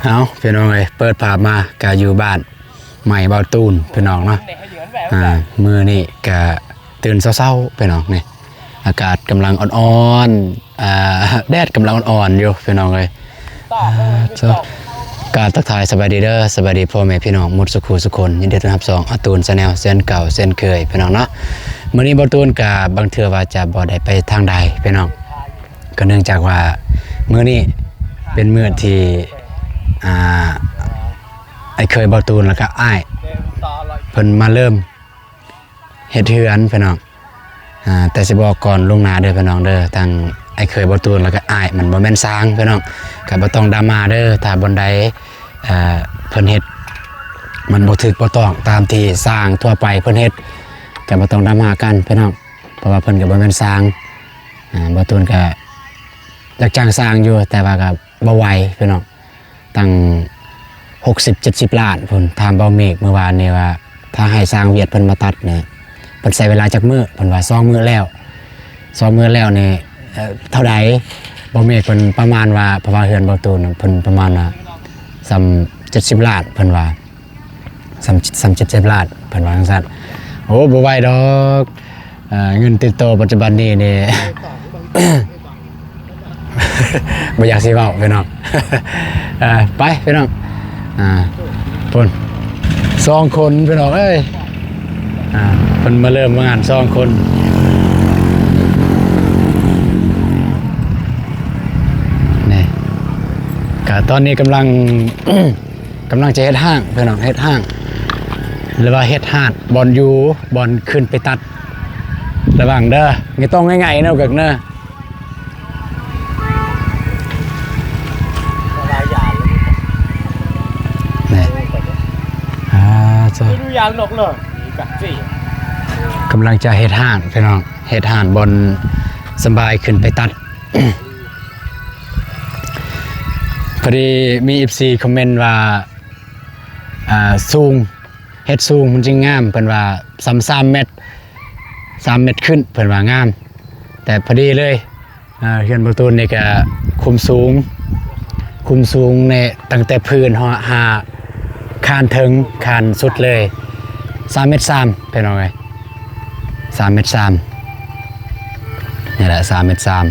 ເອົາ ພີ່ນ້ອງເອີຍ ເປີດພາບມາກະຢູ່ບ້ານໃໝ່ເບົາຕູນ ພີ່ນ້ອງເນາະ. ອ່າ ມື້ນີ້ກະຕື່ນເຊົ້າໆ ພີ່ນ້ອງ ນີ້ ອາກາດກຳລັງອ່ອນໆ ອ່າ ແດດກຳລັງອ່ອນໆ ຢູ່ ພີ່ນ້ອງເອີຍ. ອ່າ ກາບທັກທາຍສະບາຍດີເດີ ສະບາຍດີພໍ່ແມ່ພີ່ນ້ອງໝົດສູ່ຄູ່ສູ່ຄົນ ຍິນດີຕ້ອນຮັບຊ່ອງອາຕູນ Channel ເຊັ່ນເກົ່າເຊັ່ນເຄີຍ ພີ່ນ້ອງເນາະ. ມື້ນີ້ເບົາຕູນກະບາງເທື່ອວ່າຈະບໍ່ໄດ້ໄປທາງໃດ ພີ່ນ້ອງ ກໍເນື່ອງຈາກວ່າມື້ນີ້ເປັນມື້ທີ່ ອ່າ ອ້າຍເຂີຍເບົາຕູນ ແລ້ວກະອ້າຍເພິ່ນມາເລີ່ມເຮັດເຮືອນ ພີ່ນ້ອງ. ອ່າ ແຕ່ຊິບອກກ່ອນລ່ວງໜ້າເດີ ພີ່ນ້ອງເດີ ທັງອ້າຍເຂີຍເບົາຕູນ ແລ້ວກະອ້າຍ ມັນບໍ່ແມ່ນຊ່າງ ພີ່ນ້ອງ ກະບໍ່ຕ້ອງດຣາມາເດີ. ຖ້າບ່ອນໃດ ເອີ ເພິ່ນເຮັດມັນບໍ່ຖືກບໍ່ຕ້ອງຕາມທີ່ຊ່າງທົ່ວໄປເພິ່ນເຮັດ ກະບໍ່ຕ້ອງດຣາມາກັນ ພີ່ນ້ອງ ເພາະວ່າເພິ່ນກະບໍ່ແມ່ນຊ່າງ. ອ່າ ເບົາຕູນກະຢາກຈ້າງຊ່າງຢູ່ ແຕ່ວ່າກະບໍ່ໄຫວ ພີ່ນ້ອງ ຕັ້ງຫົກສິບເຈັດສິບລ້ານພຸ້ນ. ຖາມເບົາເມກມື້ວານນີ້ວ່າ ຖ້າໃຫ້ຊ່າງຫວຽດເພິ່ນມາຕັດນີ້ ເພິ່ນໃຊ້ເວລາຈັກມື້? ເພິ່ນວ່າສອງມື້ແລ້ວ ສອງມື້ແລ້ວນີ້ ເອີ ເທົ່າໃດ? ເບົາເມກເພິ່ນປະມານວ່າ ເພາະວ່າເຮືອນເບົາຕູນເພິ່ນປະມານວ່າສ່ຳເຈັດສິບລ້ານ ເພິ່ນວ່າ ສ່ຳ ສ່ຳເຈັດສິບລ້ານ ເພິ່ນວ່າຈັ່ງຊັ້ນ. ໂອ້ ບໍ່ໄຫວດອກ ເອີ ເງິນຕິດໂຕປັດຈຸບັນນີ້ນີ້ ບໍ່ຢາກຊິເວົ້າ ພີ່ນ້ອງ. ເອີ ໄປ ພີ່ນ້ອງ ອ່າ ພຸ້ນ ສອງຄົນ ພີ່ນ້ອງເອີຍ. ອ່າ ເພິ່ນມາເລີ່ມງານສອງຄົນນີ້ ກະຕອນນີ້ກຳລັງ ກຳລັງຈະເຮັດຫ້າງ ພີ່ນ້ອງ ເຮັດຫ້າງ ຫຼືວ່າເຮັດຮ້ານ ບ່ອນຢູ່ ບ່ອນຂຶ້ນໄປຕັດ. ລະວັງເດີ ມີຕ້ອງງ່າຍໆ ເນາະ ກັກເນາະ. ນີ້ ອ່າ ຈ້ະ ກຳລັງຈະເຮັດຮ້ານ ພີ່ນ້ອງ ເຮັດຮ້ານ ບ່ອນສະບາຍຂຶ້ນໄປຕັດ. ພໍດີມີເອັຟຊີຄອມເມັນວ່າ ອ່າ ສູງ ເຮັດສູງມັນຈຶ່ງງາມ ເພິ່ນວ່າສ່ຳສາມແມັດ ສາມແມັດຂຶ້ນ ເພິ່ນວ່າງາມ. ແຕ່ພໍດີເລີຍ ອ່າ ເຮືອນເບົາຕູນນີ້ກະຄຸມສູງ ຄຸມສູງໃນຕັ້ງແຕ່ພື້ນຫາ ຫາຄານເທິງ ຄານສຸດເລີຍ ສາມແມັດສາມ ພີ່ນ້ອງເອີຍ ສາມແມັດສາມ ນີ້ແຫຼະ ສາມແມັດສາມ.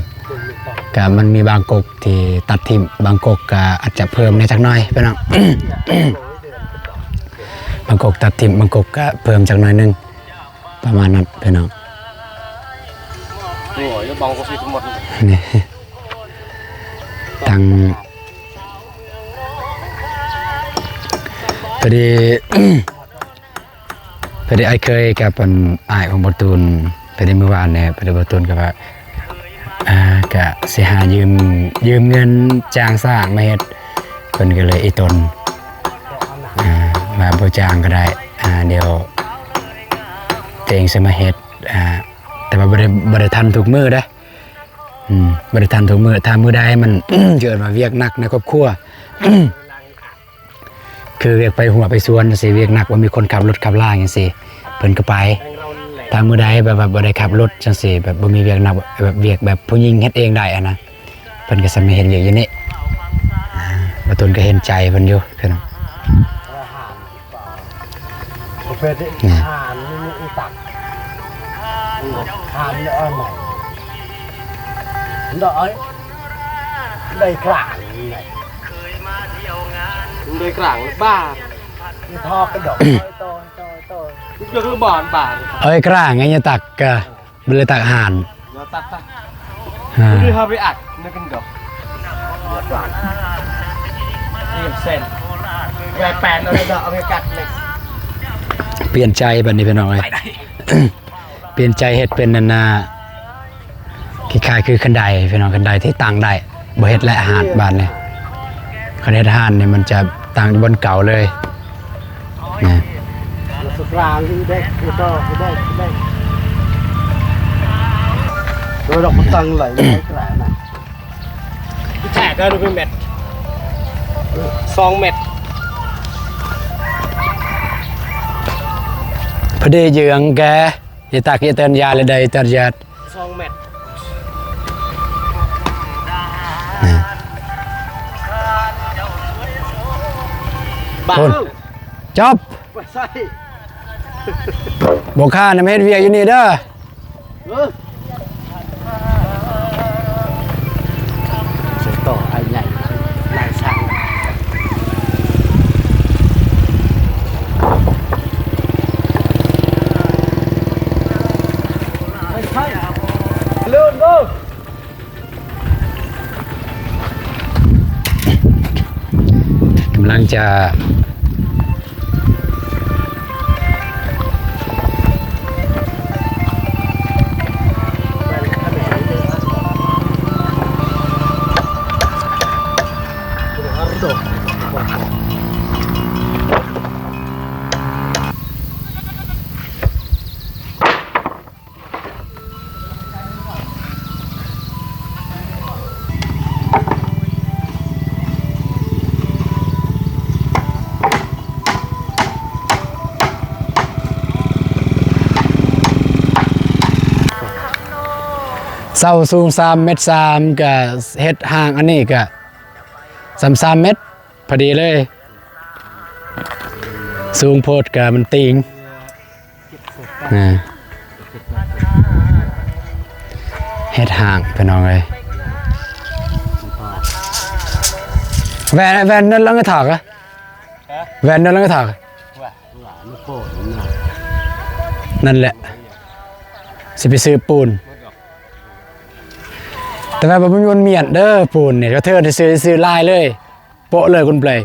ກະມັນມີບາງກົກທີ່ຕັດຖິ້ມ ບາງກົກກະອາດຈະເພີ່ມແດ່ຈັກໜ້ອຍ ພີ່ນ້ອງ ບາງກົກຕັດຖິ້ມ ບາງກົກກະເພີ່ມຈັກໜ້ອຍໜຶ່ງ ປະມານນັ້ນ ພີ່ນ້ອງ. ໂອ້ຍ ບາງກົກຊິໝົດ ນີ້ ຕັ້ງ ພໍດີ ພໍດີອ້າຍເຂີຍກັບອັນ ອ້າຍຂອງເບົາຕູນ ພໍດີມື້ວານນີ້ ພໍດີເບົາຕູນກໍວ່າ ອ່າ ກະຊິຫາຢືມ ຢືມເງິນຈ້າງຊ່າງມາເຮັດ ເພິ່ນກໍເລີຍອີ່ຕົນ ອ່າ ວ່າບໍ່ຈ້າງກໍໄດ້ ອ່າ ດຽວຕົວເອງຊິມາເຮັດ ອ່າ ແຕ່ວ່າບໍ່ໄດ້ ບໍ່ໄດ້ທັນທຸກມື້ເດ້ ອືມ ບໍ່ໄດ້ທັນທຸກມື້ ຖ້າມື້ໃດມັນ ເອີ້ນວ່າວຽກໜັກໃນຄອບຄົວ ຄືວຽກໄປຮົ້ວໄປສວນຈັ່ງຊີ້ ວຽກໜັກ ບໍ່ມີຄົນຂັບລົດຂັບລາຈັ່ງຊີ້ ເພິ່ນກໍໄປ. ຖ້າມື້ໃດແບບວ່າບໍ່ໄດ້ຂັບລົດຈັ່ງຊີ້ ແບບບໍ່ມີວຽກໜັກ ແບບວຽກແບບຜູ້ຍິງເຮັດເອງໄດ້ຫັ້ນນະ ເພິ່ນກໍຊິມາເຮັດວຽກຢູ່ນີ້. ອ່າ ບ່າວຕູນກໍເຫັນໃຈເພິ່ນຢູ່ ພີ່ນ້ອງ. ປະເພດນີ້ ນີ້ ຫານນີ້ ອີຕັກ ຫານນີ້ ເອົາໃໝ່ ດອກເອີຍ ໄດ້ກລາງນີ້ ໄດ້ກລາງບາດ ອີທອກກະດອກ ໂຕ ໂຕ ໂຕ ເລື່ອງບາດ ບາດ ເອີຍ ກລາງໄງ ຍາຕັກກະ ເວລາຕັກອາຫານ ເນາະ ຕັກ ຕັກ ອ່າ ຄືເຮົາໄປອັດໃນກັນດອກ ຕຽມເສັ້ນ ແວ່ແປນເອົາດອກ ເອົາໄປກັດເລັກ ປ່ຽນໃຈບັດນີ້ພີ່ນ້ອງເອີຍ ປ່ຽນໃຈເຮັດເປັນອັນນ່າ ຄ້າຍໆຄືຄັນໄດພີ່ນ້ອງ ຄັນໄດທີ່ຕັ້ງໄດ້ ບໍ່ເຮັດແລ້ວຮ້ານບາດນີ້ ຄັນເຮັດຮ້ານນີ້ມັນຈະຕັ້ງຢູ່ບ່ອນເກົ່າເລີຍ. ນະ ສະກາງເດັກ ເດັກ ເດັກ ໂດຍດອກມັນຕັ້ງໄຫຼ ໄຫຼກະລານະ ແທ້ໄດ້ເປັນແມັດ ສອງແມັດ ພໍດີເຍືອງແກ ຍາຕັກ ຍາເຕີນ ຢາລະໄດ ຕັດຢາດ ສອງແມັດ ນະ. ພຸ້ນ ຈອບ ບໍ່ຄ້ານະ ມາເຮັດວຽກຢູ່ນີ້ເດີ. ເອີ ເສືອຕໍ່ອ້າຍໃຫຍ່ ນາຍຊ່າງ ເລີ່ມເດີ. ກຳລັງຈະ ເສົາສູງສາມແມັດສາມ ກະເຮັດຮ່າງອັນນີ້ກະສາມ ສາມແມັດ ພໍດີເລີຍ. ສູງໂພດກະມັນຕີງ ອ່າ ເຮັດຮ່າງ ພີ່ນ້ອງເອີຍ. ແວ່ນ ແວ່ນນັ້ນລະກະຖາກ ຮະ? ແວ່ນນັ້ນລະກະຖາກ ນັ້ນແຫຼະ ຊິໄປຊື້ປູນ. ແຕ່ວ່າມັນບໍ່ມ່ວນເດີ ປູນນີ້ ກະເທີນຊື່ໆ ຊື້ຫຼາຍເລີຍ. ໂປະເລີຍຄຸນເບລຍ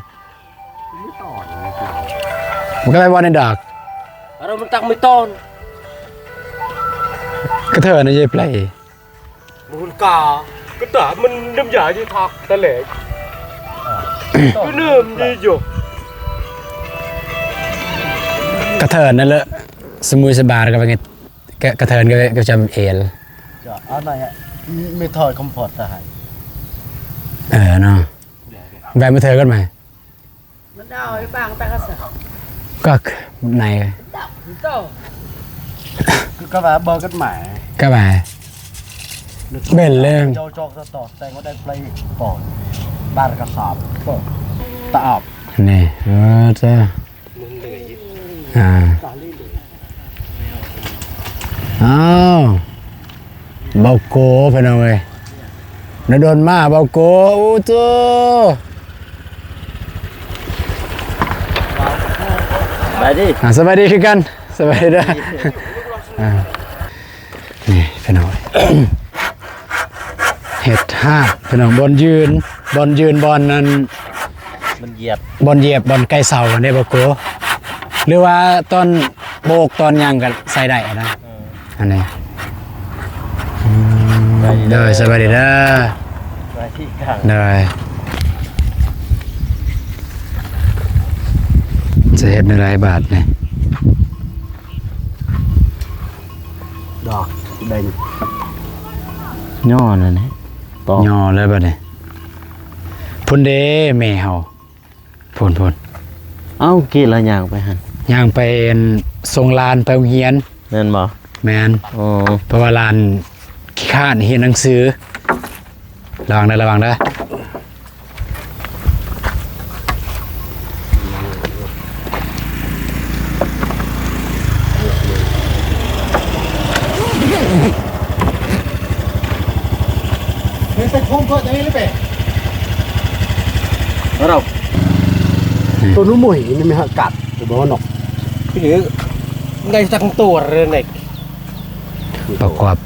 ມັນກະໄປບໍ່ໄດ້ດອກ ເອົາມັນຕັກໄມ່ຕອນ ກະເທີນນະເຢເບລຍ ມັນກາ ກະຕາມັນນ້ຳຢາຢູ່ທັກຕະແຫຼກ ກະເນີມດີຢູ່ ກະເທີນນັ້ນເລີຍ ສະມຸຍສະບາຍກະໄປ ກະ ກະເທີນກະ ກະຈຳເອລ ກະເອົາໜ້ອຍ ມີ ມີຖອຍຄອມພອດຕາໃຫ້ ເອີເນາະ. ແວ່ນມາເທີກັນໃໝ່ ມັນເອົາໄປບາງຕາກະສະ ກະໄນ ຄືກະວ່າເບິ່ງກັນໃໝ່ ກະວ່າເປັນເລື່ອງ ເຈົ້າຈອກສະຕອກແຕ່ງວ່າໄດ້ໄປປອນ ບາງຕາກະສະ ຕາອາບ ນີ້ ເອີ ເຈົ້າ ມັນເຫຼືອຢູ່ ອ່າ ອ້າວ ເບົາໂກ ພີ່ນ້ອງເອີຍ ດົນໆ ມາເບົາໂກ ໂອ້ໂຕ ສະບາຍດີ ອ່າ ສະບາຍດີຄືກັນ ສະບາຍດີເດີ ອ່າ ນີ້ພີ່ນ້ອງ ເຮັດຮາກພີ່ນ້ອງ ບ່ອນຢືນ ບ່ອນຢືນ ບ່ອນນັ້ນ ບ່ອນຢຽບ ບ່ອນຢຽບ ບ່ອນໃກ້ເສົາຫັ້ນເດ້ ບໍ່ໂກ ຫຼືວ່າຕອນໂບກຕອນຫຍັງກະໃສ່ໄດ້ຫັ້ນນະ ເອີ ອັນນີ້ ອືມ ໂດຍ ສະບາຍດີເດີ ໂດຍ ຈະເຮັດແນວໃດບາດນີ້ ດອກເບັງ ຍໍແລ້ວນີ້ ຍໍແລ້ວບາດນີ້ ພຸ້ນເດ້ແມ່ເຮົາ ພຸ້ນໆ ເອົ້າ ກີ້ລະຍ່າງໄປຫັ້ນ ຍ່າງໄປ ອັນ ສົ່ງຫຼານໄປໂຮງຮຽນ ແມ່ນບໍ່? ແມ່ນ ອໍ ເພາະວ່າຫຼານຂີ້ຄ້ານຮຽນໜັງສື ລະວັງເດີ ລະວັງເດີ. ໂຕນູ້ໝຸ້ຍນີ້ມັນຫາກັດບໍ່ເນາະ ຄືໄງສັກຕົວເລີຍ ປະກອບ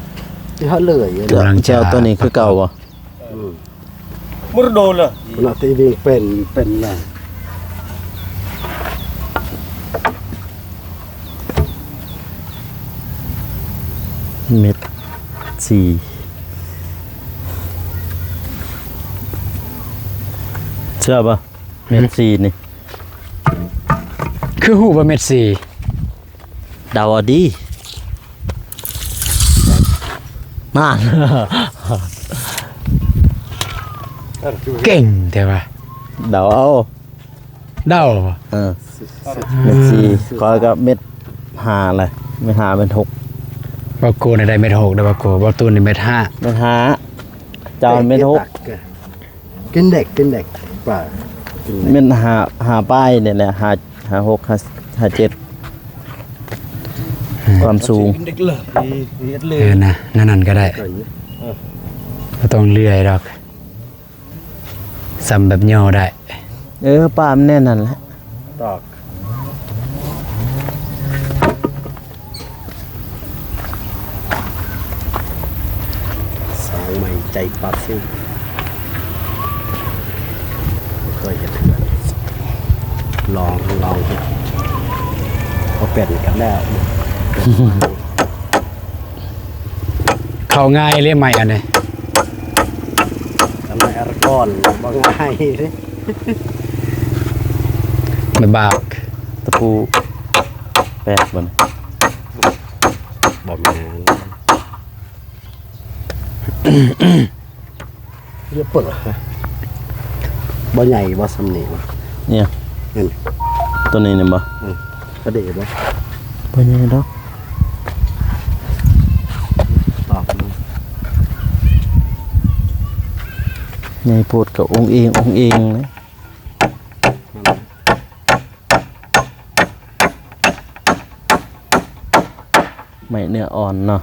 ຊິຫາເລີຍ ກຳລັງຈະ ເຈົ້າ ໂຕນີ້ຄືເກົ່າບໍ່? ອືມ ມຸດໂດລະ ເນາະ ທີ່ວິ່ງເປັນ ເປັນນະ ເມັດສີ່ ເຊື່ອບໍ່? ເມັດສີ່ນີ້ ຄືຮູ້ວ່າເມັດສີ່? ເດົາເອົາດີ ມາ ເກັ່ງແທ້ວ່າ ເດົາເອົາ ເດົາ ເອີ ເມັດສີ່ ຂ້ອຍກະເມັດຫ້າແຫຼະ ເມັດຫ້າ ເມັດຫົກ ບ່າວໂກນີ້ໄດ້ເມັດຫົກເດີ ບ່າວໂກ ບ່າວຕູນນີ້ເມັດຫ້າ ເມັດຫ້າ ເຈົ້າເມັດຫົກ ກິນເດັກ ກິນເດັກ ປາ ແມ່ນຫ້າ ຫ້າປາຍນີ້ແຫຼະ ຫ້າ ຫ້າຫົກ ຫ້າ ຫ້າເຈັດ ຄວາມສູງ. ເອີ ນະ ແນວນັ້ນກໍໄດ້ ບໍ່ຕ້ອງເລື່ອຍດອກ. ສ່ຳແບບຍໍໄດ້. ເອີ ປາມແນ່ນັ້ນແຫຼະ ຕອກ. ສ້າງໃໝ່ໃຈປາຊິວ ບໍ່ເຄີຍເຮັດເທື່ອ ລອງ ລອງເຮັດ ບໍ່ເປັນກັນແລ້ວ. ເຂົ້າງ່າຍເລີຍໄມ້ອັນນີ້ ທຳໄມອາກອນບໍ່ງ່າຍເລີຍ. ໄມ້ບາກ ຕະປູແປດບໍ່ນີ້? ບໍ່ແມ່ນ ເຍອະປະ ບໍ່ໃຫຍ່ບໍ່ ສ່ຳນີ້ບໍ່? ເອີ ໂຕນີ້ນີ້ບໍ່? ເອີ ກະເດບໍ່? ບໍ່ໃຫຍ່ດອກ ຕອກມາ ໃຫຍ່ໂພດກໍອົງເອງ ອົງເອງເລີຍ. ໄມ້ເນື້ອອ່ອນເນາະ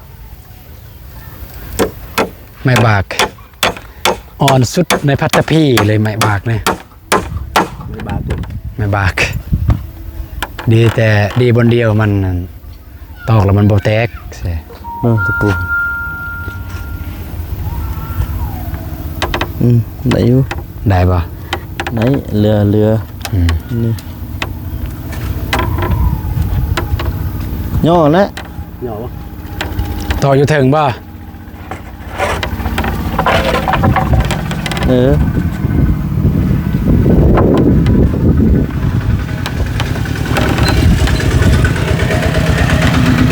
ໄມ້ບາກ ອ່ອນສຸດໃນພັດຕະພີເລີຍ ໄມ້ບາກນີ້ ໄມ້ບາກ ໄມ້ບາກ ດີແຕ່ດີບ່ອນດຽວ ມັນຕອກແລ້ວມັນບໍ່ແຕກ. ເບິ່ງຕະປູ ອືມ ໄດ້ຢູ່ ໄດ້ບໍ່? ໄດ້ ເຫຼືອ ເຫຼືອ ອືມ ນີ້ ຍໍ້ແຫຼະ ຍໍ້ບໍ່? ຕໍ່ຢູ່ເທິງບໍ່? ເອີ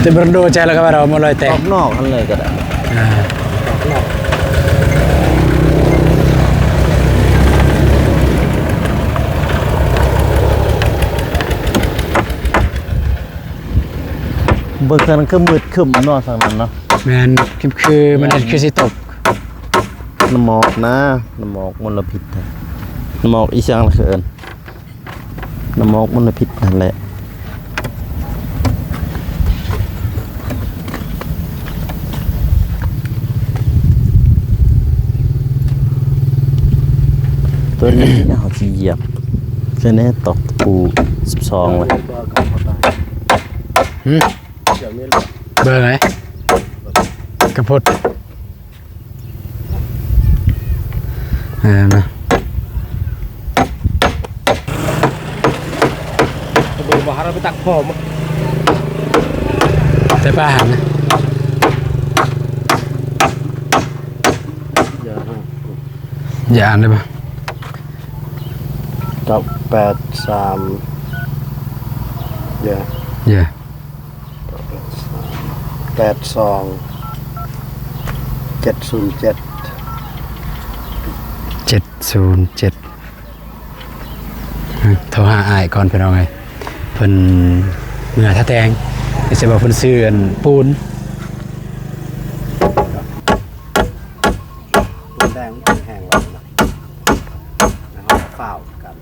ແຕ່ບໍ່ໂດນໃຈແລ້ວກໍວ່າເຮົາມາລອຍແຕກ ອອກນອກຫັ້ນເລີຍກໍໄດ້ ອ່າ ເບິ່ງທາງນັ້ນຄືມືດຄຶ້ມເນາະ ທາງນັ້ນເນາະ ແມ່ນ ຄື ຄືມັນເຮັດຄືຊິຕົກ ນ້ຳໝອກນະ ນ້ຳໝອກມົນລະພິດ ນ້ຳໝອກອີ່ຫຍັງລະເອີ້ນ ນ້ຳໝອກມົນລະພິດຫັ້ນແຫຼະ. ໂຕນີ້ເຮົາຊິຢຽບ ຄືແນ່ຕອກຕະປູສິບສອງລະ ຫື ເບິ່ງໄດ໋ ກະພົດ ເອີ ມາ ເບິ່ງບໍ່ ຫາເຮົາໄປຕັກພໍ້ມາ ແຕ່ປາຫັ້ນນະ ຢ່າອ່ານໄດ້ບໍ່? ເກົ້າແປດສາມ ເຢ້ ເຢ້ ແປດສອງ ເຈັດສູນເຈັດ ເຈັດສູນເຈັດ ໂທຫາອ້າຍກ່ອນພີ່ນ້ອງເອີຍ ເພິ່ນເມືອທ່າແຕງ ແຕ່ຊິວ່າເພິ່ນຊື້ອັນປູນ ປູນແດງມັນແຫ້ງແລ້ວນະ ແລ້ວເຮົາກໍຟ້າວຄືກັນ.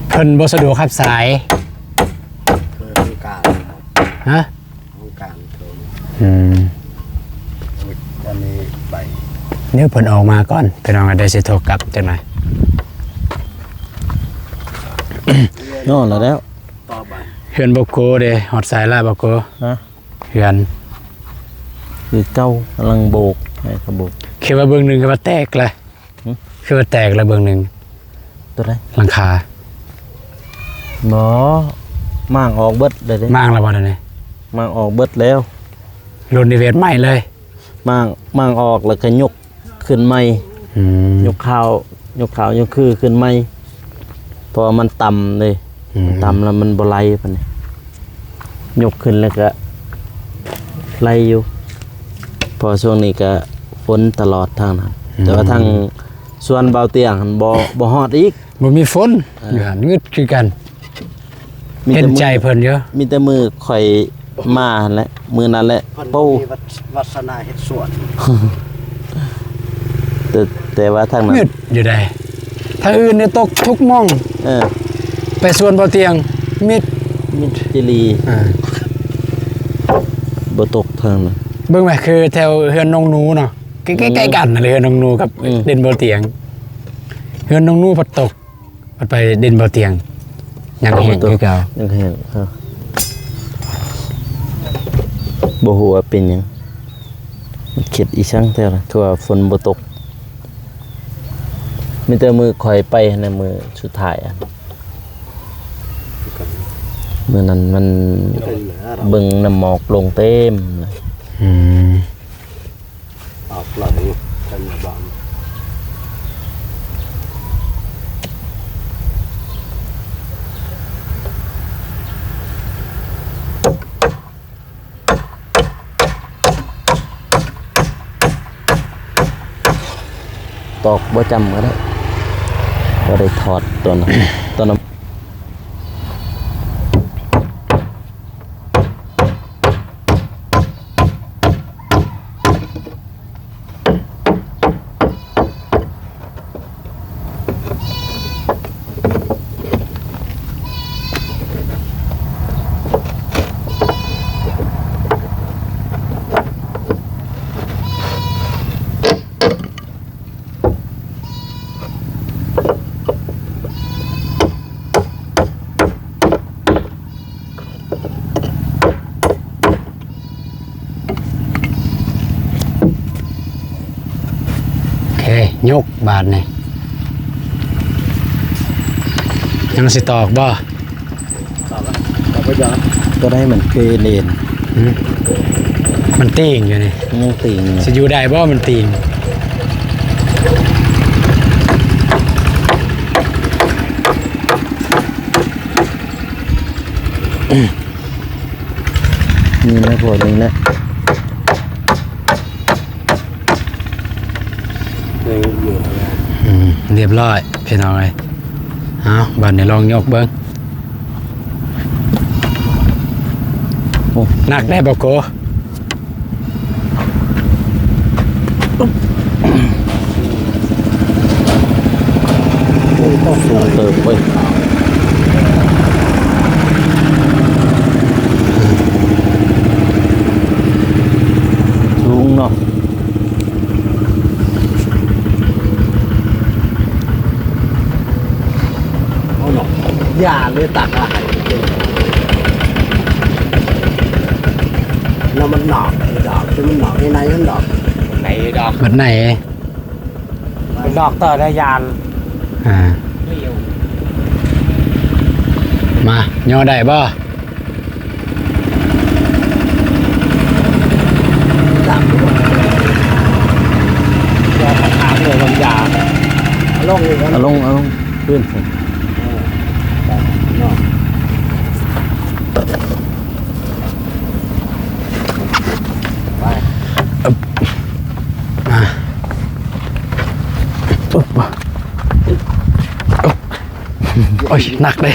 ເພິ່ນບໍ່ສະດວກຮັບສາຍ ເພິ່ນກາງ ຮະ? ຫ້ອງການໂທ ອືມ ອັນນີ້ໄປ ດຽວເພິ່ນອອກມາກ່ອນ ພີ່ນ້ອງ ດຽວຊິໂທກັບຈັກໜ່ອຍ ນອນແລ້ວ ຕໍ່ໄປ ເຮືອນບໍ່ໂກເດ້ ຮອດສາຍລະບໍ່ໂກ ຮະ? ເຮືອນ ຄືເກົ່າ ກຳລັງໂບກ ໃຫ້ເຂົາໂບກ ຄືວ່າເບື້ອງໜຶ່ງຄືວ່າແຕກລະ ຫຶ? ຄືວ່າແຕກລະເບື້ອງໜຶ່ງ ໂຕໃດ? ຫຼັງຄາ ບໍ່ ມ້າງອອກເບິດແລ້ວເດ້ ມ້າງລະບໍ່ດຽວນີ້? ມ້າງອອກເບິດແລ້ວ ລຸ້ນນິເວດໃໝ່ເລີຍ ມ້າງ ມ້າງອອກແລ້ວກະຍົກຂຶ້ນໃໝ່ ອືມ ຍົກຂາວ ຍົກຂາວ ຍົກຄືຂຶ້ນໃໝ່ ເພາະວ່າມັນຕ່ຳເດ້ ອືມ ມັນຕ່ຳແລ້ວມັນບໍ່ໄຫຼປານໃດ ຍົກຂຶ້ນແລ້ວກະ ໄຫຼຢູ່ ເພາະຊ່ວງນີ້ກະຝົນຕະຫຼອດທາງນັ້ນ ອືມ ແຕ່ວ່າທາງສວນເບົາຕຽງຫັ້ນບໍ່ ບໍ່ຮອດອີກ ບໍ່ມີຝົນ ເອີ ຢູ່ຫັ້ນງຶດຄືກັນ ເຫັນໃຈເພິ່ນຢູ່ ມີແຕ່ມື້ຂ້ອຍມາຫັ້ນແຫຼະ ມື້ນັ້ນແຫຼະ ເພິ່ນບໍ່ມີວັດ ວັດສະນາເຮັດສວນ ແຕ່ ແຕ່ວ່າທາງນັ້ນ ງຶດຢູ່ໃດ໋ ທາງອື່ນນີ້ຕົກທຸກໝ່ອງ ເອີ ໄປສວນເບົາຕຽງ ມິດ ມິດຈີ່ຫຼີ ເອີ ບໍ່ຕົກທາງນັ້ນ ເບິ່ງແມ ຄືແຖວເຮືອນນ້ອງໜູເນາະ ໃກ້ ອືມ ໃກ້ໆກັນຫັ້ນແຫຼະ ເຮືອນນ້ອງໜູກັບ ອືມ ດິນເບົາຕຽງ ເຮືອນນ້ອງໜູພັດຕົກ ພັດໄປດິນເບົາຕຽງ ຍັງແຫ້ງຄືເກົ່າ ຍັງແຫ້ງ ເອີ ບໍ່ຮູ້ວ່າເປັນຫຍັງ ມັນເຂດອີ່ສັງແທ້ລະ ຄືວ່າຝົນບໍ່ຕົກ ມີແຕ່ມື້ຂ້ອຍໄປຫັ້ນນະ ມື້ສຸດທ້າຍ ມື້ນັ້ນມັນເບິ່ງນ້ຳໝອກລົງເຕັມເລີຍ ອືມ. ອອກຫຼາຍຢູ່ ໄທມາບາງ ຕອກບໍ່ຈຳກໍໄດ້ ບໍ່ໄດ້ຖອດຕົວນັ້ນ ຕົວນັ້ນ. ໂອເຄ ຍົກບາດນີ້ ຍັງຊິຕອກບໍ່? ຕອກ ຕອກບໍ່ຢາກ ຕົວໃດມັນຄືເລນ ຫືມ ມັນຕີງຢູ່ນີ້ ຍັງຕີງຢູ່ ຊິຢູ່ໄດ້ບໍ່ມັນຕີງ? ນີ້ນະ ພໍໜຶ່ງນະ ອືມ ລຽບຮ້ອຍພີ່ນ້ອງເອີຍ ເອົາ ບາດນີ້ລອງຍົກເບິ່ງ ໂອ້ ໜັກແດ່ບໍ່ໂກ? ໂອ້ ສູງເຕີບເວີຍ ສູງເນາະ. ເອົາເນາະ ຢ່າເລີຍ ຕັກອາຫານກິນ ນ້ຳມັນໜອກ ດອກ ມັນໜອກໃນ ໃນມັນດອກ ໃນດອກ ມັນໃນ ມັນດອກຕໍ່ໄດ້ຍານ ອ່າ ມາ ຍໍໄດ້ບໍ່? ເອົາລົງ ເອົາລົງ ເອົາລົງ ຂຶ້ນ ເອີ ໄປເນາະ ໄປ ອຶບ ມາ ອຶບ ໂອ້ຍ ໜັກເດ້.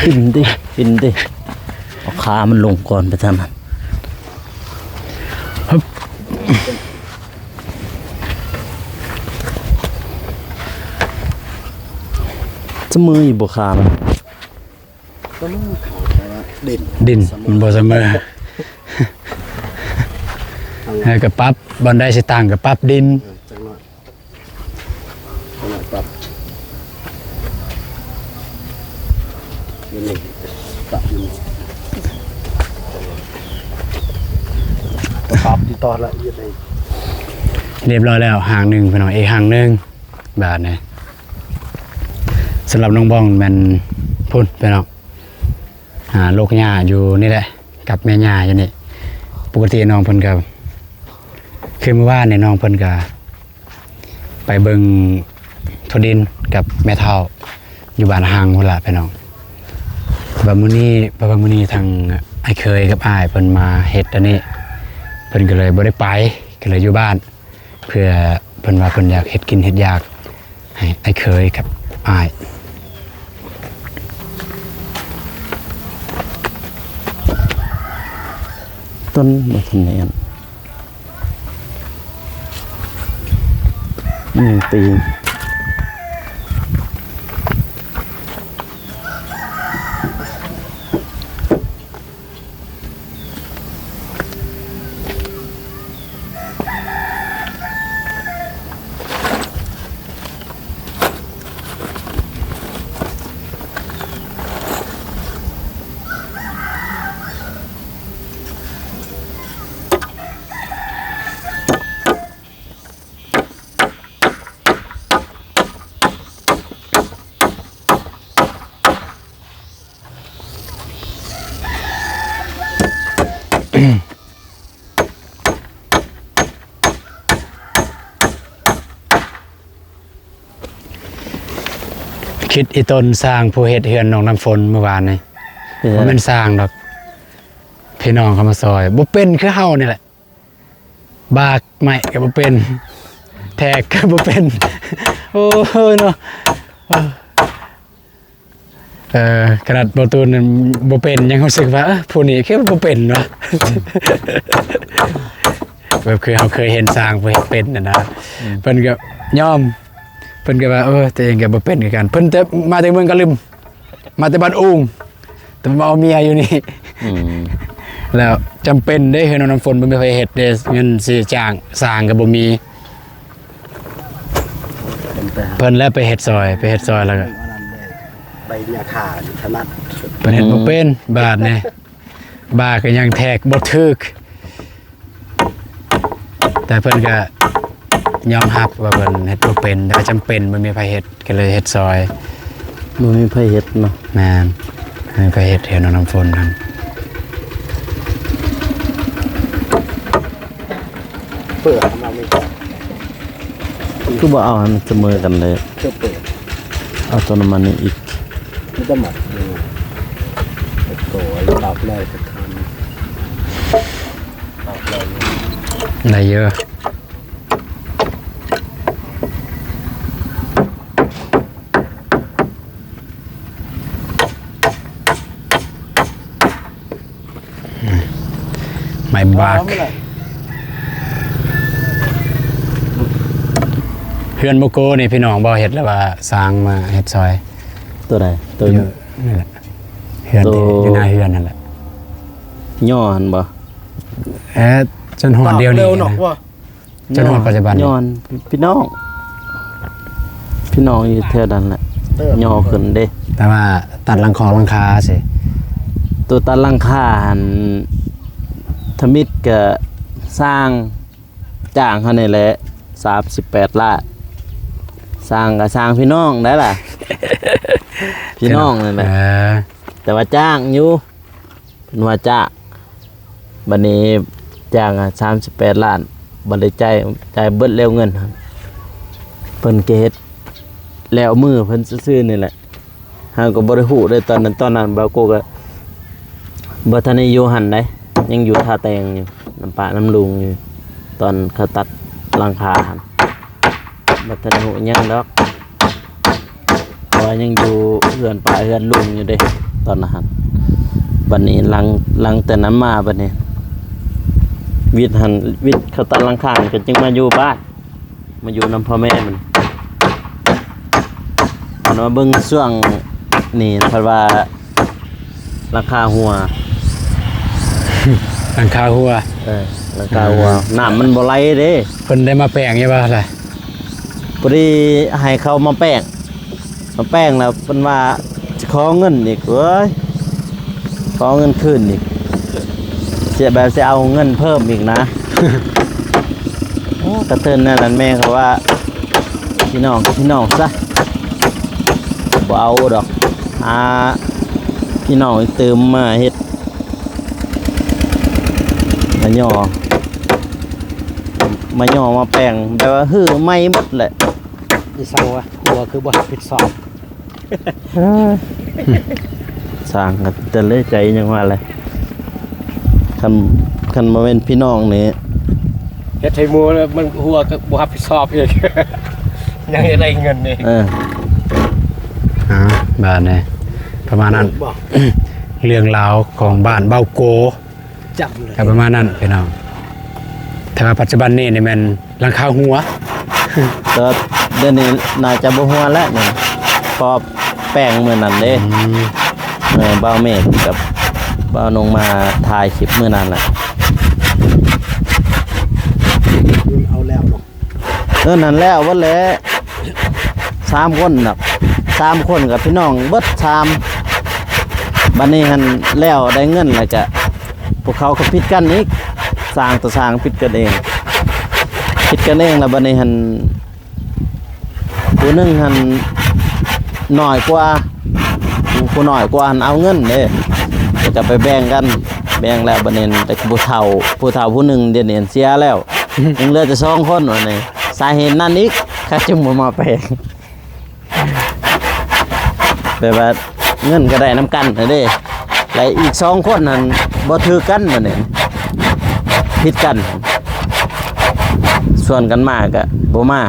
ປິ່ນຕິ ປິ່ນຕິ ເອົາຂາມັນລົງກ່ອນໄປທາງນັ້ນ ຮຶບ ສະເໝີຢູ່ບໍ່ຂາມັນ? ດິນ ມັນບໍ່ສະເໝີ ເອີ ກະປັບ ບ່ອນໃດຊິຕັ້ງກະປັບດິນ ເອີ ຈັກໜ້ອຍ ຈັກໜ້ອຍປັບ ຢູ່ນີ້ ປັບຢູ່ນີ້ ປັບຕິດຕໍ່ລະອຽດໄດ້ ລຽບຮ້ອຍແລ້ວ ຫ້າງໜຶ່ງ ພີ່ນ້ອງ ອີກຫ້າງໜຶ່ງ ບາດນີ້ ສຳລັບນ້ອງບອງແມ່ນພຸ້ນພີ່ນ້ອງ ອ່າ ລົກຫຍ້າຢູ່ນີ້ແຫຼະ ກັບແມ່ຍ່າຢູ່ນີ້ ປູ ປົກກະຕິນ້ອງເພິ່ນກໍ ຄືມື້ວານນີ້ນ້ອງເພິ່ນກໍໄປເບິ່ງທົ່ວດິນກັບແມ່ເຖົ້າຢູ່ບ້ານຮັງພຸ້ນລະພີ່ນ້ອງ. ວ່າມື້ນີ້ ເພາະວ່າມື້ນີ້ທາງອ້າຍເຂີຍກັບອ້າຍເພິ່ນມາເຮັດອັນນີ້ ເພິ່ນກໍເລີຍບໍ່ໄດ້ໄປ ກໍເລີຍຢູ່ບ້ານ. ເພື່ອເພິ່ນວ່າເພິ່ນຢາກເຮັດກິນເຮັດຢາກໃຫ້ອ້າຍເຂີຍກັບອ້າຍ. ຕົ້ນບໍ່ທັນແໜ້ນ ຍັງຕີ. ຄິດອີ່ຕົນຊ່າງຜູ້ເຮັດເຮືອນນ້ອງນ້ຳຝົນມື້ວານນີ້ ເອີ ບໍ່ແມ່ນຊ່າງດອກ ພີ່ນ້ອງເຂົາມາຊ່ອຍ ບໍ່ເປັນຄືເຮົານີ້ແຫຼະ. ບາກໄມ້ກໍບໍ່ເປັນ ແທກກໍບໍ່ເປັນ ໂອ້ຍເນາະ ເອີ ເອີ ຂະໜາດບໍ່ຕູນນັ້ນບໍ່ເປັນ ຍັງຮູ້ສຶກວ່າ ເອີ ຜູ້ນີ້ຄືບໍ່ເປັນວະ ແບບຄືເຮົາເຄີຍເຫັນຊ່າງເພິ່ນເຮັດເປັນຫັ້ນນະ ອືມ ເພິ່ນກໍຍອມ ເພິ່ນກໍວ່າ ເອີ ຕົວເອງກໍບໍ່ເປັນຄືກັນ ເພິ່ນແຕ່ ມາແຕ່ເມືອງກະລຶມ ມາແຕ່ບ້ານອູງ ແຕ່ມາເອົາເມຍຢູ່ນີ້ ອືມ ແລ້ວຈຳເປັນເດ້ ເຮືອນນ້ອງນ້ຳຝົນບໍ່ມີໃຜເຮັດເດ້ ເງິນຊິຈ້າງຊ່າງກໍບໍ່ມີ ເພິ່ນແຫຼະໄປເຮັດຊ່ອຍ ໄປເຮັດຊ່ອຍແລ້ວກໍ ໄປຍາຄາຖະໜັດ ເພິ່ນເຮັດບໍ່ເປັນ ອືມ ບາດນີ້ ບາດກໍຍັງແທກບໍ່ຖືກ. ແຕ່ເພິ່ນກໍຍອມຮັບວ່າເພິ່ນເຮັດບໍ່ເປັນ ແຕ່ວ່າຈຳເປັນ ບໍ່ມີໃຜເຮັດ ກໍເລີຍເຮັດຊ່ອຍ ບໍ່ມີໃຜເຮັດເນາະ ແມ່ນ ບໍ່ມີໃຜເຮັດ ເຮືອນນ້ອງນ້ຳຝົນຫັ້ນ ເປີດເອົາມາ ຄືບໍ່ເອົາໃຫ້ມັນສະເໝີກັນເລີຍ ຄືເປີດ ເອົາຕົວນັ້ນມານີ້ອີກ ມີແຕ່ໝັກຢູ່ ໂອ້ຍ ປັບແລ້ວກໍທັນ ປັບແລ້ວ ໄດ້ເຍອະ ໄມ້ບາກ ເຮືອນໂມໂກນີ້ພີ່ນ້ອງບໍ່ເຮັດ ຫຼືວ່າຊ່າງມາເຮັດຊ່ອຍ ຕົວໃດ? ຕົວຢູ່ນີ້ແຫຼະ ເຮືອນທີ່ ໂຕ ຢູ່ໜ້າເຮືອນຫັ້ນແຫຼະ ຍໍຫັ້ນບໍ່? ເອີ ຈົນຮອດດຽວນີ້ນະ ຈົນຮອດປັດຈຸບັນ ຍ້ອນພີ່ນ້ອງ ພີ່ນ້ອງຢູ່ແຖວນັ້ນແຫຼະ ຍໍຂຶ້ນເດ້ ແຕ່ວ່າຕັດຫຼັງຄອກຫຼັງຄາຊິ ຕົວຕັດຫຼັງຄາຫັ້ນ ທຳອິດກະຊ່າງ ຈ້າງເຮົານີ້ແຫຼະ ສາມສິບແປດລ້ານ ຊ່າງກະຊ່າງພີ່ນ້ອງໄດ້ລະ ພີ່ນ້ອງນັ້ນແຫຼະ ເອີ ແຕ່ວ່າຈ້າງຢູ່ ເພິ່ນວ່າຈ້າງ ບັດນີ້ຈ້າງສາມສິບແປດລ້ານ ບໍ່ໄດ້ຈ່າຍ ຈ່າຍເບິດແລ້ວເງິນ ເພິ່ນກໍເຮັດແລ້ວມືເພິ່ນຊື່ໆນີ້ແຫຼະ ເຮົາກໍບໍ່ໄດ້ຮູ້ເດ້ຕອນນັ້ນ ຕອນນັ້ນບ່າວໂກກໍບໍ່ທັນໄດ້ຢູ່ຫັ້ນໃດ ຍັງຢູ່ທ່າແຕ່ງຢູ່ ນຳປ້ານຳລຸງຢູ່ ຕອນເຂົາຕັດຫຼັງຄາຫັ້ນ ບໍ່ທັນຮູ້ຫຍັງດອກ ເພາະວ່າຍັງຢູ່ເຮືອນປ້າເຮືອນລຸງຢູ່ເດ້ ຕອນນັ້ນຫັ້ນ ບັດນີ້ຫຼັງ ຫຼັງແຕ່ນັ້ນມາ ບັດນີ້ວິດຫັ້ນ ວິດເຂົາຕັດຫຼັງຄາ ກໍຈຶ່ງມາຢູ່ບ້ານ ມາຢູ່ນຳພໍ່ແມ່ມັນ ເພິ່ນວ່າເບິ່ງຊ່ວງນີ້ ເພິ່ນວ່າ ຫຼັງຄາຮົ່ວ ຫຼັງຄາຮົ່ວ ເອີ ຫຼັງຄາຮົ່ວ ເອີ ນ້ຳມັນບໍ່ໄຫຼເດ້ ເພິ່ນໄດ້ມາແປງຢູ່ບໍ່ລະ? ພໍດີໃຫ້ເຂົາມາແປງ ມາແປງແລ້ວເພິ່ນວ່າຊິຂໍເງິນອີກ ເອີຍ ຂໍເງິນຄືນອີກ ຊິແບບຊິເອົາເງິນເພີ່ມອີກນະ ໂອ້ ກະເທີນນັ້ນແມ່ເຂົາວ່າ ພີ່ນ້ອງກັບພີ່ນ້ອງຊະ ບໍ່ເອົາດອກ ຫາພີ່ນ້ອງອີກຕື່ມມາເຮັດ ໃນ ຍໍ້ ມາຍໍ້ມາແປງ ແບບວ່າຮື້ໃໝ່ໝົດແຫຼະ. ອີສັງວະ ຫົວຄືບໍ່ຮັບຜິດຊອບ. ສ້າງກັນແຕ່ເລະໃຈຍັງວ່າແຫຼະ ຄັນ ຄັນບໍ່ແມ່ນພີ່ນ້ອງນີ້ ເຮັດໃຫ້ໝູ່ແລ້ວມັນຫົວກໍບໍ່ຮັບຜິດຊອບອີກ ຍັງຈະໄດ້ເງິນນີ້. ເອີ ອ່າ ບາດນີ້ປະມານນັ້ນ ເລື່ອງລາວຂອງບ້ານເບົາໂກ ຈຳເລີຍ ກໍປະມານນັ້ນພີ່ນ້ອງ. ແຕ່ວ່າປັດຈຸບັນນີ້ນີ້ແມ່ນຫຼັງຄາຫົວ ແຕ່ວ່າດຽວນີ້ໜ້າຈະບໍ່ຫົວແລ້ວນີ້ ເພາະແປງມື້ນັ້ນເດ້. ອືມ ເອີ ບ່າວເມກກັບບ່າວນົງມາຖ່າຍຄລິບມື້ນັ້ນແຫຼະ ເອົາແລ້ວເນາະ. ເອີ ນັ້ນແລ້ວເບິດແຫຼະ ສາມຄົນນະ ສາມຄົນກັບພີ່ນ້ອງເບິດສາມ. ບັດນີ້ຫັ້ນແລ້ວໄດ້ເງິນແລ້ວກະ ພວກເຂົາກໍຜິດກັນອີກ ຊ່າງຕໍ່ຊ່າງຜິດກັນເອງ ຜິດກັນເອງ. ແລ້ວບັດນີ້ຫັ້ນ ຜູ້ໜຶ່ງຫັ້ນໜ້ອຍກວ່າ ຜູ້ ຜູ້ໜ້ອຍກວ່າຫັ້ນເອົາເງິນເດ້ ແລ້ວກໍໄປແບ່ງກັນ ແບ່ງແລ້ວບັດນີ້ ແຕ່ຜູ້ເຖົ້າ ຜູ້ເຖົ້າຜູ້ໜຶ່ງດຽວນີ້ເສຍແລ້ວ ຍັງເຫຼືອແຕ່ສອງຄົນ. ບັດນີ້ສາເຫດນັ້ນອີກ ເຂົາຈຶ່ງບໍ່ມາແປງ ແບບວ່າເງິນກໍໄດ້ນຳກັນຫັ້ນເດ້ ແລະອີກສອງຄົນຫັ້ນບໍ່ຖືກກັນ ບັດນີ້ຜິດກັນ ຊວນກັນມາກໍບໍ່ມາ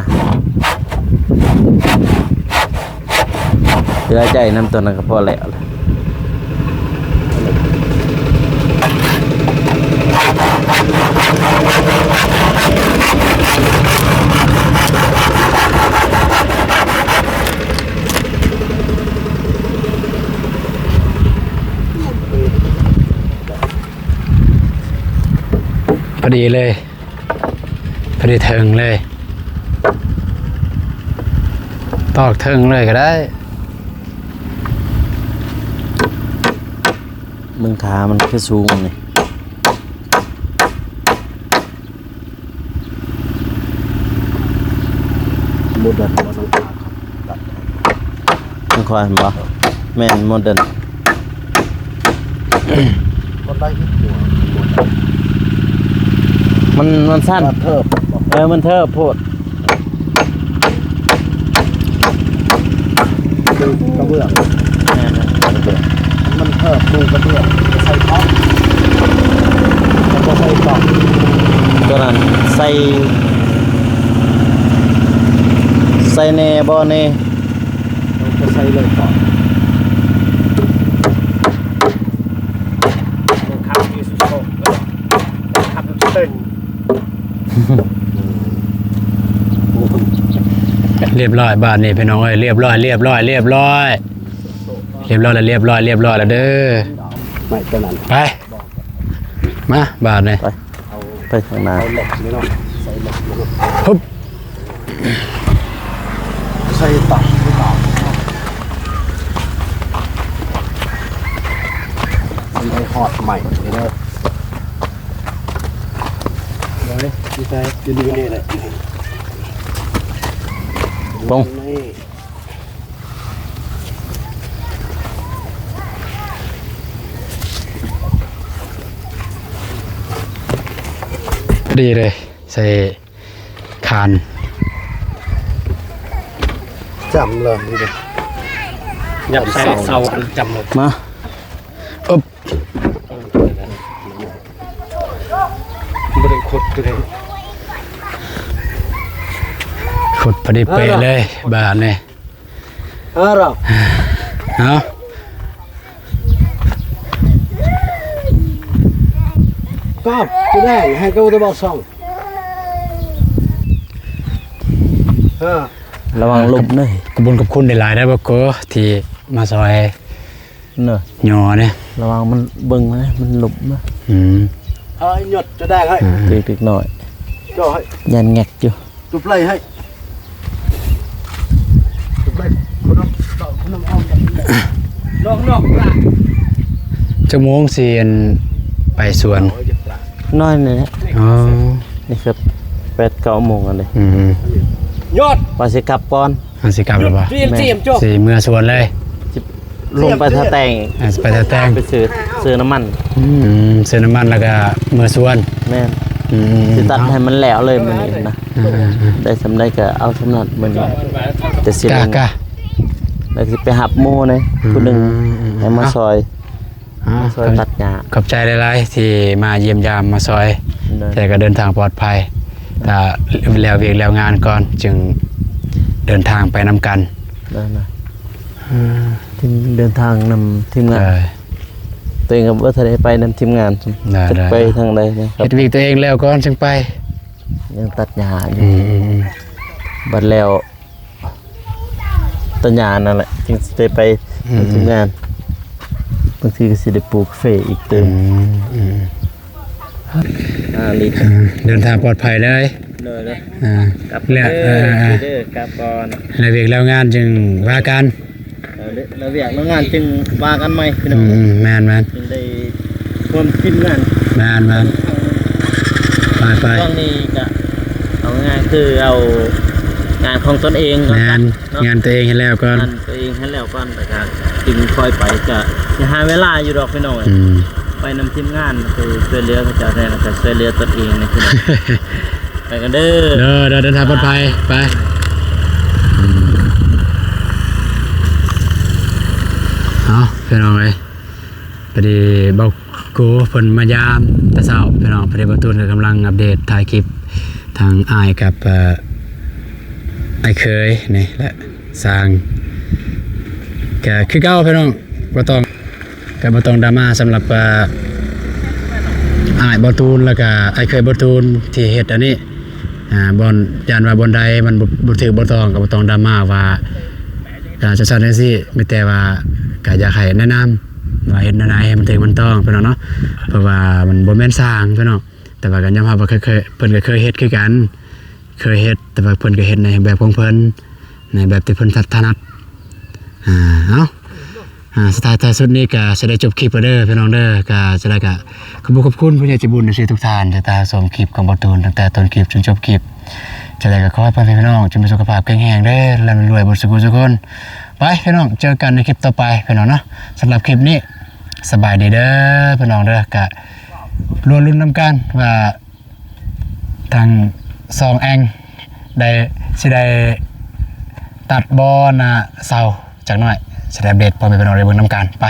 ເຫຼືອໃຈນຳຕົນນັ້ນກໍພໍແລ້ວ. ພໍດີເລີຍ ພໍດີເທິງເລີຍ ຕອກເທິງເລີຍກໍໄດ້. ເບິ່ງຂາມັນຄືສູງນີ້. ໝົດແລ້ວ ບໍ່ຕ້ອງ ຂອງຂ້ອຍຫັ້ນບໍ່? ແມ່ນ ໂມເດີນ ມັນໄດ້ອີກຕົວ ມັນ ມັນສັ້ນ ມັນເທີບ ເອີ ມັນເທີບໂພດ ຄືກະເບື້ອງ ແມ່ນ ມັນເທີບ ປູກະເບື້ອງ ໃສ່ຂອງ ແລ້ວກໍໃສ່ກ່ອງ ຕົວນັ້ນໃສ່ ໃສ່ແດ່ບໍ່ແດ່ ເຮົາກໍໃສ່ເລີຍກ່ອນ ບັງຄັບມີສຸໂຊະ ບັງຄັບເປັນ ຮຽບຮ້ອຍບາດນີ້ພີ່ນ້ອງເອີຍ ຮຽບຮ້ອຍ ຮຽບຮ້ອຍ ຮຽບຮ້ອຍ ຮຽບຮ້ອຍແລ້ວ ຮຽບຮ້ອຍ ຮຽບຮ້ອຍແລ້ວເດີ ໄປ ມາບາດນີ້ ໄປ ໄປທາງໜ້າ ເອົາເຫຼັກນີ້ເນາະ ໃສ່ເຫຼັກນີ້ເນາະ ຮຶບ ໃສ່ຕັບ ໃສ່ຕັບ ມັນໄດ້ຮອດໃໝ່ເດີ ໄດ້ ຢູ່ໃສ ຢູ່ນີ້ແຫຼະ ປົງ ນີ້ ພໍດີເລີຍ ໃສ່ຄານ ຈ້ຳເລີຍນີ້ເດ້ ຫຍັບໃສ່ເສົາ ອັນຈ້ຳເລີຍ ມາ ອຶບ ບໍ່ໄດ້ຂຸດກໍໄດ້ ຂຸດພໍດີເປະເລີຍ ບາດນີ້ ເອົາລະ ເອົາ ກອບ ຈະໄດ້ໃຫ້ເຂົາແຕ່ບອກຊ່ອງ ເອີ ລະວັງຫຼຸບເດີ ຂອບຄຸນ ຂອບຄຸນຫຼາຍໆເດີ ບອກໂກ ທີ່ມາຊ່ອຍ ເນາະ ຍໍແດ່ ລະວັງມັນເບິ່ງນະ ມັນຫຼຸບນະ ອືມ ເອີ ຍົດຈະໄດ້ໃຫ້ ອ່າ ເດັກນ້ອຍ ເຈາະໃຫ້ ຢ້ານແງກຢູ່ ຕຸບໄລ່ໃຫ້ ຕຸບໄລ່ ຈັກໂມງຊິ ອັນ ໄປສວນ? ນ້ອຍນີ້ແຫຼະ ອໍ ນີ້ຄືແປດເກົ້າໂມງອັນນີ້ ອືມ ວ່າຊິກັບກ່ອນ ວ່າຊິກັບແລ້ວບໍ່? ແມ່ນ ຊິເມືອສວນເລີຍ ຊິ ລົງໄປທ່າແຕງ ອ່າ ໄປທ່າແຕງ ໄປຊື້ ຊື້ນ້ຳມັນ ອືມ ຊື້ນ້ຳມັນແລ້ວກໍເມືອສວນ ແມ່ນ ອືມ ຊິຕັດໃຫ້ມັນແລ້ວເລີຍມື້ນີ້ນະ ອ່າໆໆ ໄດ້ສ່ຳໃດກໍເອົາສ່ຳນັ້ນມື້ນີ້ ແຕ່ຊິລົງ ກະ ແລ້ວຊິໄປຮັບໝູ່ແດ່ ອືມ ຜູ້ໜຶ່ງ ອືມໆ ໃຫ້ມາຊ່ອຍ ອ່າ ຊ່ວຍຕັດຫຍ້າ ຂອບໃຈຫຼາຍໆ ທີ່ມາຢ້ຽມຢາມມາຊ່ອຍ ໂດຍ ແຕ່ກໍເດີນທາງປອດໄພ ຖ້າແລ້ວວຽກແລ້ວງານກ່ອນ ຈຶ່ງເດີນທາງໄປນຳກັນ ໂດຍ ໂດຍ ອ່າ ທີ່ເດີນທາງນຳທີມງານ ໂດຍ ຕົວເອງກໍບໍ່ທັນໄດ້ໄປນຳທີມງານ ໄດ້ ຈັກໄປທາງໃດນະ ເຮັດວຽກຕົວເອງແລ້ວກ່ອນຈຶ່ງໄປ ຍັງຕັດຫຍ້າຢູ່ ອືມໆໆ ບັດແລ້ວ ຕະຫຍ້ານັ້ນແຫຼະ ຈຶ່ງຊິໄດ້ໄປ ອືມ ທຳງານ ບາງທີກໍຊິໄດ້ປູກກາເຟອີກຕື່ມ ອືມ ອ່າ ເດີນທາງປອດໄພເລີຍ ໂດຍ ໂດຍ ອ່າ ກັບ ແລ້ວ ເດີ ເອີ ກັບກ່ອນ ແລ້ວວຽກແລ້ວງານຈຶ່ງວ່າກັນ ເອີ ແລ້ວວຽກແລ້ວງານຈຶ່ງວ່າກັນໃໝ່ພີ່ນ້ອງ ອືມ ແມ່ນໆ ຈຶ່ງໄດ້ ຄວາມທີມງານ ແມ່ນໆ ໄປໆ ຊ່ວງນີ້ກະເອົາງ່າຍໆ ຄືເອົາງານຂອງຕົນເອງກ່ອນ ແມ່ນ ເນາະ ງານຕົວເອງໃຫ້ແລ້ວກ່ອນ ງານຕົວເອງໃຫ້ແລ້ວກ່ອນ ແລ້ວກະຈຶ່ງຄ່ອຍໄປ ກະຊິຫາເວລາຢູ່ດອກພີ່ນ້ອງ ອືມ ໄປນຳທີມງານ ຄືຊ່ວຍເຫຼືອເຂົາເຈົ້າແດ່ ແລ້ວກະຊ່ວຍເຫຼືອຕົນເອງແດ່ພີ່ນ້ອງ ໄປກັນເດີ ເດີ ເດີ ເດີນທາງປອດໄພ ໄປ ເອົາ ພີ່ນ້ອງເອີຍ ພໍດີເບົາໂກເພິ່ນມາຢາມແຕ່ເຊົ້າພີ່ນ້ອງ ພໍດີເບົາຕູນກໍກຳລັງອັບເດດຖ່າຍຄລິບທາງອ້າຍກັບ ເອີ ອ້າຍເຂີຍນີ້ແຫຼະ ຊ່າງ ກໍຄືເກົ່າພີ່ນ້ອງ ບໍ່ຕ້ອງ ກໍບໍ່ຕ້ອງດຣາມາສຳລັບ ເອີ ອ້າຍເບົາຕູນ ແລ້ວກໍອ້າຍເຂີຍເບົາຕູນທີ່ເຮັດອັນນີ້ ອ່າ ບ່ອນ ຢ້ານວ່າບ່ອນໃດມັນບໍ່ ບໍ່ຖືກບໍ່ຕ້ອງ ກໍບໍ່ຕ້ອງດຣາມາວ່າ ອ່າ ຈັ່ງຊັ້ນຈັ່ງຊີ້ ມີແຕ່ວ່າກໍຢາກໃຫ້ແນະນຳວ່າເຮັດແນວໃດໃຫ້ມັນຖືກມັນຕ້ອງພີ່ນ້ອງເນາະ ເພາະວ່າມັນບໍ່ແມ່ນຊ່າງພີ່ນ້ອງ ແຕ່ວ່າກໍຍອມຮັບວ່າເຄີຍ ເຄີຍ ເພິ່ນກໍເຄີຍເຮັດຄືກັນ ເຄີຍເຮັດ ແຕ່ວ່າເພິ່ນກໍເຮັດໃນແບບຂອງເພິ່ນ ໃນແບບທີ່ເພິ່ນຖະ ຖະໜັດ ອ່າ ເອົາ ອ່າ ສຸດທ້າຍທ້າຍສຸດນີ້ກໍຊິໄດ້ຈົບຄລິບແລ້ວເດີພີ່ນ້ອງເດີ ກໍຈະໄດ້ກໍຂອບຄຸນຂອບຄຸນຜູ້ໃຫຍ່ໃຈບຸນທຸກທ່ານທີ່ຕາມຊົມຄລິບຂອງເບົາຕູນຕັ້ງແຕ່ຕົ້ນຄລິບຈົນຈົບຄລິບ ຈະໄດ້ກໍຂໍໃຫ້ພໍ່ແມ່ພີ່ນ້ອງຈົ່ງມີສຸຂະພາບແຂງແຮງເດີ ລ່ຳລວຍເບິດສູ່ຜູ້ສູ່ຄົນ ໄປພີ່ນ້ອງ ເຈີກັນໃນຄລິບຕໍ່ໄປພີ່ນ້ອງເນາະ ສຳລັບຄລິບນີ້ ສະບາຍດີເດີພີ່ນ້ອງເດີ ກະລໍລຸ້ນນຳກັນວ່າ ທັງສອງແອ່ງ ໄດ້ ຊິໄດ້ຕັດບໍ່ນະ ເຊົາຈັກໜ້ອຍ ຊິໄດ້ອັບເດດພໍ່ແມ່ພີ່ນ້ອງໄດ້ເບິ່ງນຳກັນ ໄປ